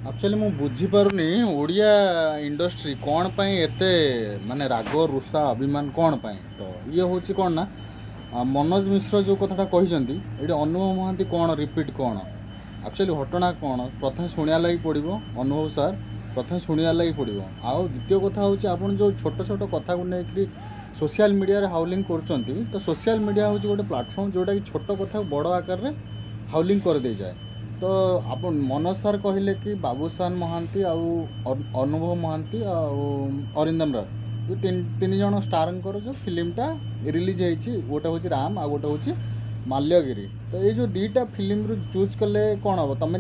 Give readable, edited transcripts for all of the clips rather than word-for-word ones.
Actually ମୁଁ ବୁଝିପାରୁନି, Odia industry କ'ଣ ପାଇଁ ଏତେ ମାନେ ରାଗ, ରୁଷା, ଅଭିମାନ କ'ଣ ପାଇଁ? ତ ଇଏ ହେଉଛି କ'ଣ ନା ମନୋଜ ମିଶ୍ର ଯେଉଁ କଥାଟା କହିଛନ୍ତି ଏଇଠି, ଅନୁଭବ ମହାନ୍ତି କ'ଣ ରିପିଟ୍ କ'ଣ, ଆକ୍ଚୁଆଲି ଘଟଣା କ'ଣ, ପ୍ରଥମେ ଶୁଣିବା ଲାଗି ପଡ଼ିବ। ଅନୁଭବ ସାର୍, ପ୍ରଥମେ ଶୁଣିବା ଲାଗି ପଡ଼ିବ। ଆଉ ଦ୍ୱିତୀୟ କଥା ହେଉଛି, ଆପଣ ଯେଉଁ ଛୋଟ ଛୋଟ କଥାକୁ ନେଇକରି ସୋସିଆଲ ମିଡ଼ିଆରେ ହାଉଲିଂ କରୁଛନ୍ତି, ତ ସୋସିଆଲ ମିଡ଼ିଆ ହେଉଛି ଗୋଟେ ପ୍ଲାଟଫର୍ମ ଯେଉଁଟାକି ଛୋଟ କଥାକୁ ବଡ଼ ଆକାରରେ ହାଉଲିଂ କରିଦେଇଯାଏ। ତ ଆପଣ ମନୋଜ ସାର୍ କହିଲେ କି ବାବୁସାନ ମହାନ୍ତି ଆଉ ଅନୁଭବ ମହାନ୍ତି ଆଉ ଅରିନ୍ଦମ ରାୟ, ଯେଉଁ ତିନି ତିନି ଜଣ ଷ୍ଟାରଙ୍କର ଯେଉଁ ଫିଲ୍ମଟା ରିଲିଜ୍ ହେଇଛି, ଗୋଟେ ହେଉଛି ରାମ ଆଉ ଗୋଟେ ହେଉଛି ମାଲ୍ୟଗିରି। ତ ଏଇ ଯେଉଁ ଦୁଇଟା ଫିଲ୍ମରୁ ଚୁଜ୍ କଲେ କ'ଣ ହେବ? ତମେ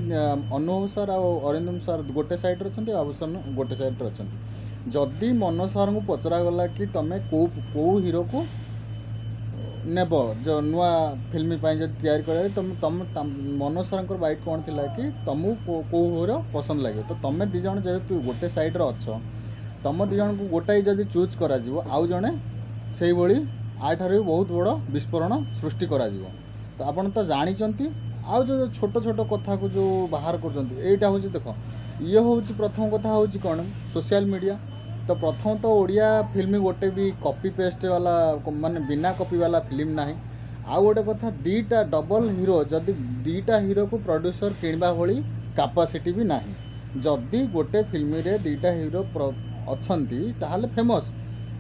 ଅନୁଭବ ସାର୍ ଆଉ ଅରିନ୍ଦମ ସାର୍ ଗୋଟେ ସାଇଡ଼୍ରେ ଅଛନ୍ତି, ବାବୁସାନ ଗୋଟେ ସାଇଡ଼୍ରେ ଅଛନ୍ତି। ଯଦି ମନୋଜ ସାର୍ଙ୍କୁ ପଚରାଗଲା କି ତମେ କେଉଁ କେଉଁ ହିରୋକୁ ନେବ, ଯେଉଁ ନୂଆ ଫିଲ୍ମ ପାଇଁ ଯଦି ତିଆରି କରାଯାଏ, ତମେ ମନୋଜ ସାର୍ଙ୍କର ବାଇଟ୍ କ'ଣ ଥିଲା କି ତମକୁ କେଉଁ ହିରୋ ପସନ୍ଦ ଲାଗିବ? ତ ତମେ ଦୁଇ ଜଣ ଯେହେତୁ ଗୋଟେ ସାଇଡ଼୍ରେ ଅଛ, ତମ ଦୁଇ ଜଣଙ୍କୁ ଗୋଟାଏ ଯଦି ଚୁଜ୍ କରାଯିବ, ଆଉ ଜଣେ ସେଇଭଳି ଆଠାରୁ ବି ବହୁତ ବଡ଼ ବିସ୍ଫୋରଣ ସୃଷ୍ଟି କରାଯିବ। ତ ଆପଣ ତ ଜାଣିଛନ୍ତି। ଆଉ ଯେଉଁ ଛୋଟ ଛୋଟ କଥାକୁ ଯେଉଁ ବାହାର କରୁଛନ୍ତି, ଏଇଟା ହେଉଛି, ଦେଖ, ଇଏ ହେଉଛି ପ୍ରଥମ କଥା ହେଉଛି କ'ଣ, ସୋସିଆଲ ମିଡ଼ିଆ। ତ ପ୍ରଥମତଃ ଓଡ଼ିଆ ଫିଲ୍ମ ଗୋଟେ ବି କପି ପେଷ୍ଟ ବାଲା, ମାନେ ବିନା କପି ବାଲା ଫିଲ୍ମ ନାହିଁ। ଆଉ ଗୋଟେ କଥା, ଦୁଇଟା ଡବଲ ହିରୋ, ଯଦି ଦୁଇଟା ହିରୋକୁ ପ୍ରଡ୍ୟୁସର କିଣିବା ଭଳି କାପାସିଟି ବି ନାହିଁ। ଯଦି ଗୋଟେ ଫିଲ୍ମରେ ଦୁଇଟା ହିରୋ ଅଛନ୍ତି, ତାହେଲେ ଫେମସ୍।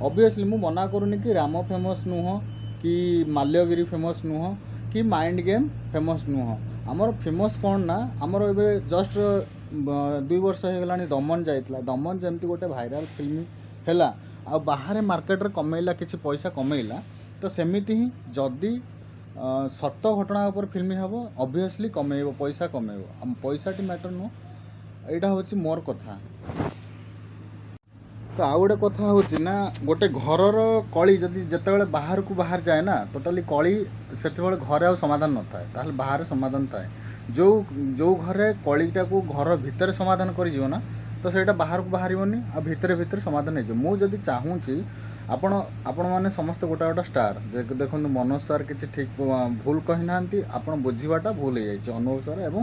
ଅବଭିୟସଲି ମୁଁ ମନା କରୁନି କି ରାମ ଫେମସ୍ ନୁହଁ, କି ମାଲ୍ୟଗିରି ଫେମସ୍ ନୁହଁ, କି ମାଇଣ୍ଡ ଗେମ୍ ଫେମସ୍ ନୁହଁ। ଆମର ଫେମସ୍ କ'ଣ ନା, ଆମର ଏବେ ଜଷ୍ଟ 2 ବର୍ଷ ହେଇଗଲାଣି ଦମନ ଯାଇଥିଲା। ଦମନ ଯେମିତି ଗୋଟେ ଭାଇରାଲ୍ ଫିଲ୍ମ ହେଲା ଆଉ ବାହାରେ ମାର୍କେଟରେ କମେଇଲା, କିଛି ପଇସା କମେଇଲା, ତ ସେମିତି ହିଁ ଯଦି ସତ ଘଟଣା ଉପରେ ଫିଲ୍ମ ହେବ, ଅବଭିୟସଲି କମେଇବ, ପଇସା କମେଇବ। ଆମ ପଇସାଟି ମ୍ୟାଟର୍ ନୁହଁ। ଏଇଟା ହେଉଛି ମୋର କଥା। ତ ଆଉ ଗୋଟେ କଥା ହେଉଛି ନା, ଗୋଟେ ଘରର କଳି ଯଦି ଯେତେବେଳେ ବାହାରକୁ ବାହାରି ଯାଏ ନା, ଟୋଟାଲି କଳି ସେତେବେଳେ ଘରେ ଆଉ ସମାଧାନ ନଥାଏ, ତାହେଲେ ବାହାରେ ସମାଧାନ ଥାଏ। ଯେଉଁ ଯେଉଁ ଘରେ କଳିଟାକୁ ଘର ଭିତରେ ସମାଧାନ କରିଯିବ ନା, ତ ସେଇଟା ବାହାରକୁ ବାହାରିବନି ଆଉ ଭିତରେ ଭିତରେ ସମାଧାନ ହେଇଯିବ। ମୁଁ ଯଦି ଚାହୁଁଛି, ଆପଣମାନେ ସମସ୍ତେ ଗୋଟେ ଗୋଟେ ଷ୍ଟାର୍। ଦେଖନ୍ତୁ, ମନୋଜ ସାର୍ କିଛି ଠିକ୍ ଭୁଲ କହିନାହାନ୍ତି, ଆପଣ ବୁଝିବାଟା ଭୁଲ ହେଇଯାଇଛି। ଅନୁଭବ ସାର୍ ଏବଂ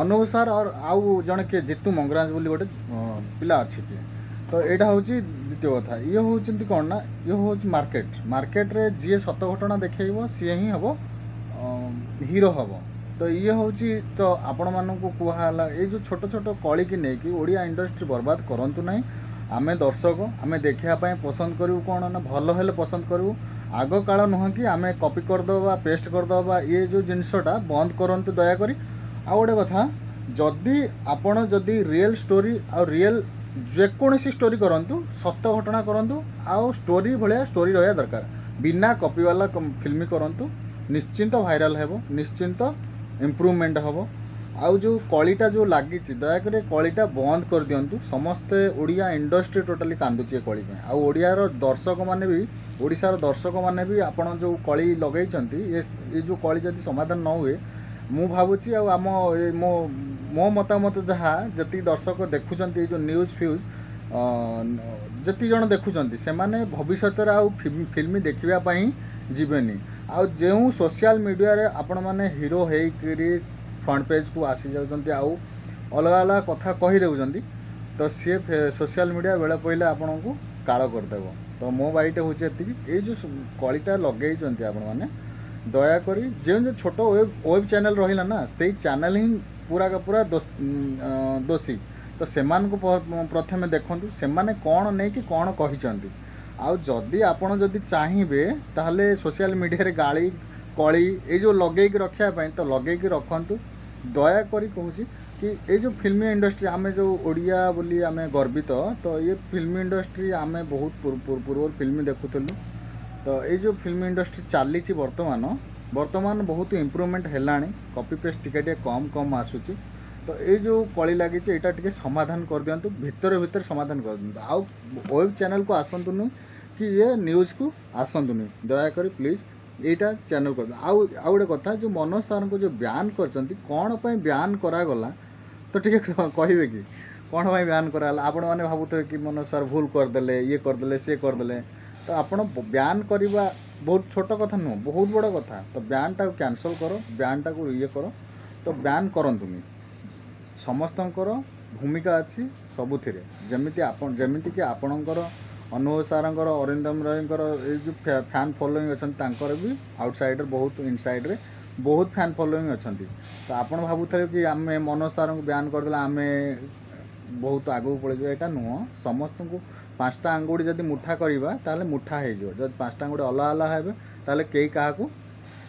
ଅନୁଭବ ସାର୍ ଆଉ ଜଣେ କିଏ ଜିତୁ ମଙ୍ଗରାଜ ବୋଲି ଗୋଟେ ପିଲା ଅଛି କିଏ। ତ ଏଇଟା ହେଉଛି ଦ୍ୱିତୀୟ କଥା। ଇଏ ହେଉଛନ୍ତି କ'ଣ ନା, ଇଏ ହେଉଛି ମାର୍କେଟ। ମାର୍କେଟରେ ଯିଏ ସତ ଘଟଣା ଦେଖେଇବ, ସିଏ ହିଁ ହେବ ହିରୋ ହେବ। ତ ଇଏ ହେଉଛି, ତ ଆପଣମାନଙ୍କୁ କୁହାହେଲା, ଏଇ ଯେଉଁ ଛୋଟ ଛୋଟ କଳିକି ନେଇକି ଓଡ଼ିଆ ଇଣ୍ଡଷ୍ଟ୍ରି ବର୍ବାଦ କରନ୍ତୁ ନାହିଁ। ଆମେ ଦର୍ଶକ, ଆମେ ଦେଖିବା ପାଇଁ ପସନ୍ଦ କରିବୁ କ'ଣ ନା, ଭଲ ହେଲେ ପସନ୍ଦ କରିବୁ। ଆଗ କାଳ ନୁହଁ କି ଆମେ କପି କରିଦେବା, ପେଷ୍ଟ କରିଦେବା। ଇଏ ଯେଉଁ ଜିନିଷଟା ବନ୍ଦ କରନ୍ତୁ ଦୟାକରି। ଆଉ ଗୋଟେ କଥା, ଯଦି ଆପଣ ଯଦି ରିଏଲ୍ ଷ୍ଟୋରି ଆଉ ରିଏଲ୍ ଯେକୌଣସି ଷ୍ଟୋରି କରନ୍ତୁ, ସତ ଘଟଣା କରନ୍ତୁ ଆଉ ଷ୍ଟୋରି ଭଳିଆ ଷ୍ଟୋରି ରହିବା ଦରକାର। ବିନା କପି ବାଲା ଫିଲ୍ମ କରନ୍ତୁ, ନିଶ୍ଚିନ୍ତ ଭାଇରାଲ୍ ହେବ, ନିଶ୍ଚିନ୍ତ ଇମ୍ପ୍ରୁଭମେଣ୍ଟ ହେବ। ଆଉ ଯେଉଁ କଳିଟା ଯେଉଁ ଲାଗିଛି, ଦୟାକରି ଏ କଳିଟା ବନ୍ଦ କରିଦିଅନ୍ତୁ ସମସ୍ତେ। ଓଡ଼ିଆ ଇଣ୍ଡଷ୍ଟ୍ରି ଟୋଟାଲି କାନ୍ଦୁଛି ଏ କଳି ପାଇଁ। ଆଉ ଓଡ଼ିଆର ଦର୍ଶକମାନେ ବି, ଓଡ଼ିଶାର ଦର୍ଶକମାନେ ବି ଆପଣ ଯେଉଁ କଳି ଲଗେଇଛନ୍ତି, ଏ ଯେଉଁ କଳି ଯଦି ସମାଧାନ ନ ହୁଏ, ମୁଁ ଭାବୁଛି ଆଉ ଆମ ଏ ମୋ ମୋ ମତାମତ, ଯାହା ଯେତିକି ଦର୍ଶକ ଦେଖୁଛନ୍ତି, ଏଇ ଯେଉଁ ନ୍ୟୁଜ୍ ଫ୍ୟୁଜ୍ ଯେତିକି ଜଣ ଦେଖୁଛନ୍ତି, ସେମାନେ ଭବିଷ୍ୟତରେ ଆଉ ଫିଲ୍ମ ଦେଖିବା ପାଇଁ ଯିବେନି। ଆଉ ଯେଉଁ ସୋସିଆଲ ମିଡ଼ିଆରେ ଆପଣମାନେ ହିରୋ ହେଇକରି ଫ୍ରଣ୍ଟ ପେଜ୍କୁ ଆସିଯାଉଛନ୍ତି ଆଉ ଅଲଗା ଅଲଗା କଥା କହିଦେଉଛନ୍ତି, ତ ସିଏ ସୋସିଆଲ ମିଡ଼ିଆ ବେଳ ପଇଲେ ଆପଣଙ୍କୁ କାଳ କରିଦେବ। ତ ମୋ ବାଇଟ୍ ହେଉଛି ଏତିକି। ଏଇ ଯେଉଁ କଳିଟା ଲଗେଇଛନ୍ତି ଆପଣମାନେ, ଦୟାକରି ଯେଉଁ ଯେଉଁ ଛୋଟ ୱେବ୍ ୱେବ୍ ଚ୍ୟାନେଲ୍ ରହିଲା ନା, ସେଇ ଚ୍ୟାନେଲ୍ ହିଁ ପୁରା ପୁରା ଦୋଷୀ। ତ ସେମାନଙ୍କୁ ପ୍ରଥମେ ଦେଖନ୍ତୁ, ସେମାନେ କ'ଣ ନେଇକି କ'ଣ କହିଛନ୍ତି। ଆଉ ଯଦି ଆପଣ ଯଦି ଚାହିଁବେ, ତାହେଲେ ସୋସିଆଲ ମିଡ଼ିଆରେ ଗାଳି, କଳି ଏଇ ଯେଉଁ ଲଗେଇକି ରଖିବା ପାଇଁ, ତ ଲଗେଇକି ରଖନ୍ତୁ। ଦୟାକରି କହୁଛି କି ଏଇ ଯେଉଁ ଫିଲ୍ମ ଇଣ୍ଡଷ୍ଟ୍ରି, ଆମେ ଯେଉଁ ଓଡ଼ିଆ ବୋଲି ଆମେ ଗର୍ବିତ। ତ ଇଏ ଫିଲ୍ମ ଇଣ୍ଡଷ୍ଟ୍ରି, ଆମେ ବହୁତ ପୂର୍ବରୁ ଫିଲ୍ମ ଦେଖୁଥିଲୁ। ତ ଏଇ ଯେଉଁ ଫିଲ୍ମ ଇଣ୍ଡଷ୍ଟ୍ରି ଚାଲିଛି ବର୍ତ୍ତମାନ, ବର୍ତ୍ତମାନ ବହୁତ ଇମ୍ପ୍ରୁଭମେଣ୍ଟ ହେଲାଣି। କପି ପେଷ୍ଟ ଟିକେ ଟିକେ କମ୍ କମ୍ ଆସୁଛି। ତ ଏଇ ଯେଉଁ କଳି ଲାଗିଛି, ଏଇଟା ଟିକେ ସମାଧାନ କରିଦିଅନ୍ତୁ, ଭିତରେ ଭିତରେ ସମାଧାନ କରିଦିଅନ୍ତୁ। ଆଉ ୱେବ୍ ଚ୍ୟାନେଲ୍କୁ ଆସନ୍ତୁନି କି ଇଏ ନ୍ୟୁଜ୍କୁ ଆସନ୍ତୁନି, ଦୟାକରି ପ୍ଲିଜ୍ ଏଇଟା ଚ୍ୟାନେଲ୍ କରିଦିଅନ୍ତୁ। ଆଉ ଆଉ ଗୋଟେ କଥା, ଯେଉଁ ମନୋଜ ସାର୍ଙ୍କୁ ଯେଉଁ ବ୍ୟାନ୍ କରିଛନ୍ତି, କ'ଣ ପାଇଁ ବ୍ୟାନ୍ କରାଗଲା, ତ ଟିକେ କହିବେ କି କ'ଣ ପାଇଁ ବ୍ୟାନ୍ କରାଗଲା? ଆପଣମାନେ ଭାବୁଥିବେ କି ମନୋଜ ସାର୍ ଭୁଲ କରିଦେଲେ, ଇଏ କରିଦେଲେ, ସିଏ କରିଦେଲେ। ତ ଆପଣ ବ୍ୟାନ୍ କରିବା ବହୁତ ଛୋଟ କଥା ନୁହଁ, ବହୁତ ବଡ଼ କଥା। ତ ବ୍ୟାନ୍ଟାକୁ କ୍ୟାନସଲ୍ କର, ବ୍ୟାନ୍ଟାକୁ ଇଏ କର। ତ ବ୍ୟାନ୍ କରନ୍ତୁନି। ସମସ୍ତଙ୍କର ଭୂମିକା ଅଛି ସବୁଥିରେ। ଯେମିତି ଆପଣ, ଯେମିତିକି ଆପଣଙ୍କର ଅନୁଭବ ସାରଙ୍କର, ଅରିନ୍ଦମ ରୟଙ୍କର ଏଇ ଯେଉଁ ଫ୍ୟାନ୍ ଫଲୋଇଂ ଅଛନ୍ତି, ତାଙ୍କର ବି ଆଉଟସାଇଡ଼ର୍ ବହୁତ, ଇନସାଇଡ଼୍ରେ ବହୁତ ଫ୍ୟାନ୍ ଫଲୋଇଂ ଅଛନ୍ତି। ତ ଆପଣ ଭାବୁଥିବେ କି ଆମେ ମନୋଜ ସାରଙ୍କୁ ବ୍ୟାନ୍ କରିଦେଲେ ଆମେ ବହୁତ ଆଗକୁ ପଳେଇଯିବା, ଏଇଟା ନୁହଁ। ସମସ୍ତଙ୍କୁ ପାଞ୍ଚଟା ଆଙ୍ଗୁଠି ଯଦି ମୁଠା କରିବା, ତାହେଲେ ମୁଠା ହେଇଯିବ। ଯଦି ପାଞ୍ଚଟା ଆଙ୍ଗୁଠି ଅଲଗା ଅଲଗା ହେବେ, ତାହେଲେ କେହି କାହାକୁ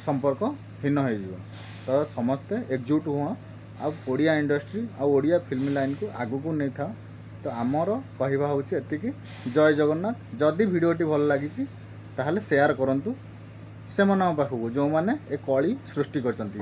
ସମ୍ପର୍କ ହୀନ ହେଇଯିବ। ତ ସମସ୍ତେ ଏକଜୁଟ ହୁଅ ଆଉ ଓଡ଼ିଆ ଇଣ୍ଡଷ୍ଟ୍ରି ଆଉ ଓଡ଼ିଆ ଫିଲ୍ମ ଲାଇନ୍କୁ ଆଗକୁ ନେଇଥାଅ। ତ ଆମର କହିବା ହେଉଛି ଏତିକି। ଜୟ ଜଗନ୍ନାଥ। ଯଦି ଭିଡ଼ିଓଟି ଭଲ ଲାଗିଛି, ତାହେଲେ ସେୟାର କରନ୍ତୁ ସେମାନଙ୍କ ପାଖକୁ ଯେଉଁମାନେ ଏ କଳି ସୃଷ୍ଟି କରିଛନ୍ତି।